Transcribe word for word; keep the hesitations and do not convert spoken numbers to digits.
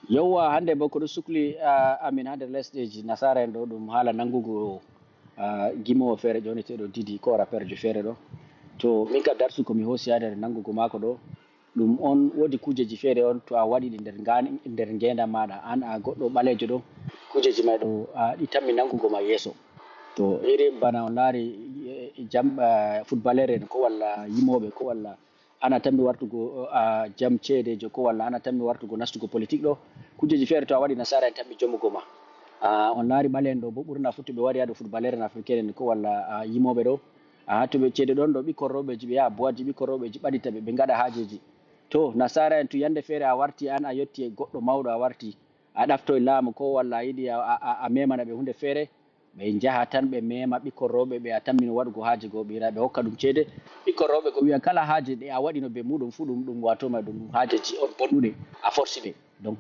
Yowwa, hannde boo ko ɗo sukli, ah, amin haa nder lesɗeeji nasaara en ɗo, ɗum haala nanngugo, ah, gimoowo feere ƴoneteeɗo Didi, ko raperjo feere ɗo. To min ka darsu ko mi hoosi haa nder nanngugo maako ɗo, ɗum on woodi kuujeeji feere on to a waɗi ɗi nder ngaan-, nder ngeendam maaɗa, an a goɗɗo ɓaleejo ɗo, kuujeeji may ɗo, ah, ɗi tammi nanngugo ma yeeso. To irin bana on laari, eh, jam, ah, footballeur en ko walla yimooɓe ko walla an a tammi wartugo, ah, jam ceedeejo ko walla an a tammi wartugo nastugo politik ɗo, kuujeeji feere to a waɗi nasaara en tammi jomugo ma. Ah, on laari ɓale'en ɗo boo ɓurna fuu to ɓe wari haa ɗo footballeur en africain en ko walla, ah, yimooɓe ɗo. Ah, to ɓe ceede ɗon ɗo ɓikkon rewɓeji ɓe yaha boîteji ɓikkon rewɓeji ɓadita ɓe, ɓe ngaɗa haajeji. To nasaara en to yande feere a warti an a yotti e goɗɗo mawɗo a warti, a ɗaftoy laamu ko walla a yiɗi a, a, a, a memana ɓe huunde feere, ɓe njaha tan ɓe mema ɓikkon rewɓe ɓe a tammino waɗugo haaje goo ɓira ɓe hokka ɗum ceede. Ɓikkon rewɓe go wi'a kala haaje ɗe a waɗino be muɗum fuu ɗum, ɗum wato ma ɗum haajeji on bonnuɗe a forsi ɓe. Donc